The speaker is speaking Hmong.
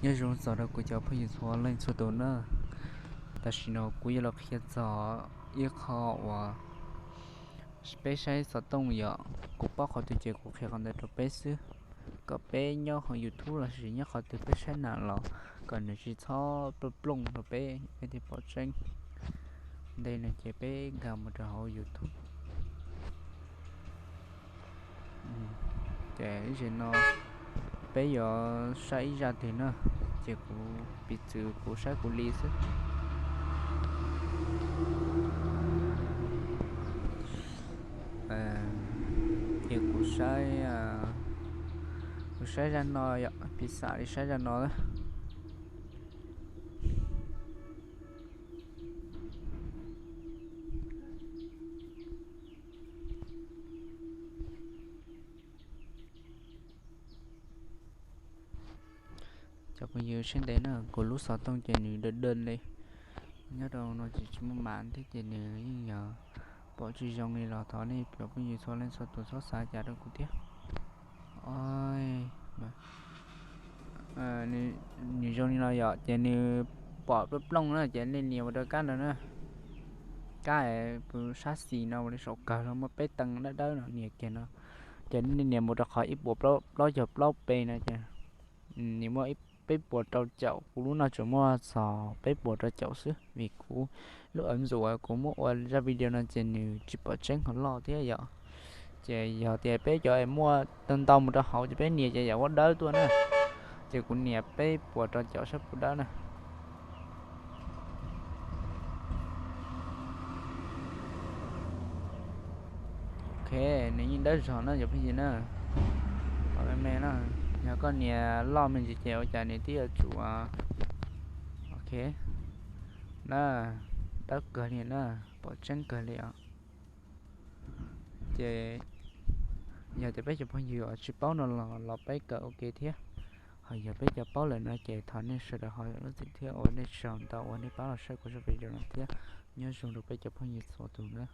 Nyob zoo txog rau kuv cov phooj ywg txhua leej txhua tus na. Tam sim no kuv yuav los qhia txog ib qho uas peb saib xov tooj yom. Kuv paub qhov twg ces kuv qhia qhov ntawd rau peb xwb, kom peb nyob hauv YouTube los sis nyob qhov twg peb saib nas los kom nws tsis txhob plooj plooj rau peb, peb thiaj pom tseeb. Ntej no ces peb nkag mus rau hauv YouTube. Ces ib zaug no peb yuav saib ib zaj twg na, ces kuv piv txwv kuv saib kuv li xwb. Ces kuv saib, kuv saib zaj no yom, piv xam li saib zaj no. Cov phooj ywg saib ntev na, kuv lub xov tooj ces nws dawb dawb li, nyob rau no ces tsis muaj mas thiab ces nws yeej yog pom tsis zoo li los thov nej cov phooj ywg txhua leej txhua tus txhob xav cas rau kuv thiab. Nws zoo li no yom, ces nws pom plooj plooj na, ces nej nias mus rau kab ntawd na. Kab es kuv sab xis no ua li saum kawg los muaj peb tee dawb dawb no nias kiag no, ces nej nias mus rau qhov ib puas plaub caug plaub P no ces nws muaj peb puas rau caum, kuv lub no tsuas muaj txog peb puas rau caum xwb vim kuv lub app ntxuas kuv muab ua zaj video no ces nws tsis pom tseeb qhov loj thiab yom. Ces yog tias peb cov es muaj ntau ntau mus rau hauv ces peb nias ces yam ua dawb tuaj na. Ces kuv nias peb puas rau caum sab puas dawb na. Ok, nws yeej dawb zog na cov phooj ywg na. Pom me me na, yog koj nias loj me ntsis ces ua cas nws twb yuav tsum, ok, na, dawb kawg li na, pom tseeb kawg li os. Ces yog tias peb cov phooj ywg uas tsis paub no los los peb kawm ua ke thiab. Ho yog peb cov paub lawm no ces thov nej sawv daws ho lub txim thiab ua nej tsaug ntau uas nej pab los saib kuv zaj video no thiab. Nyob zoo rau peb cov phooj ywg txhua tus na.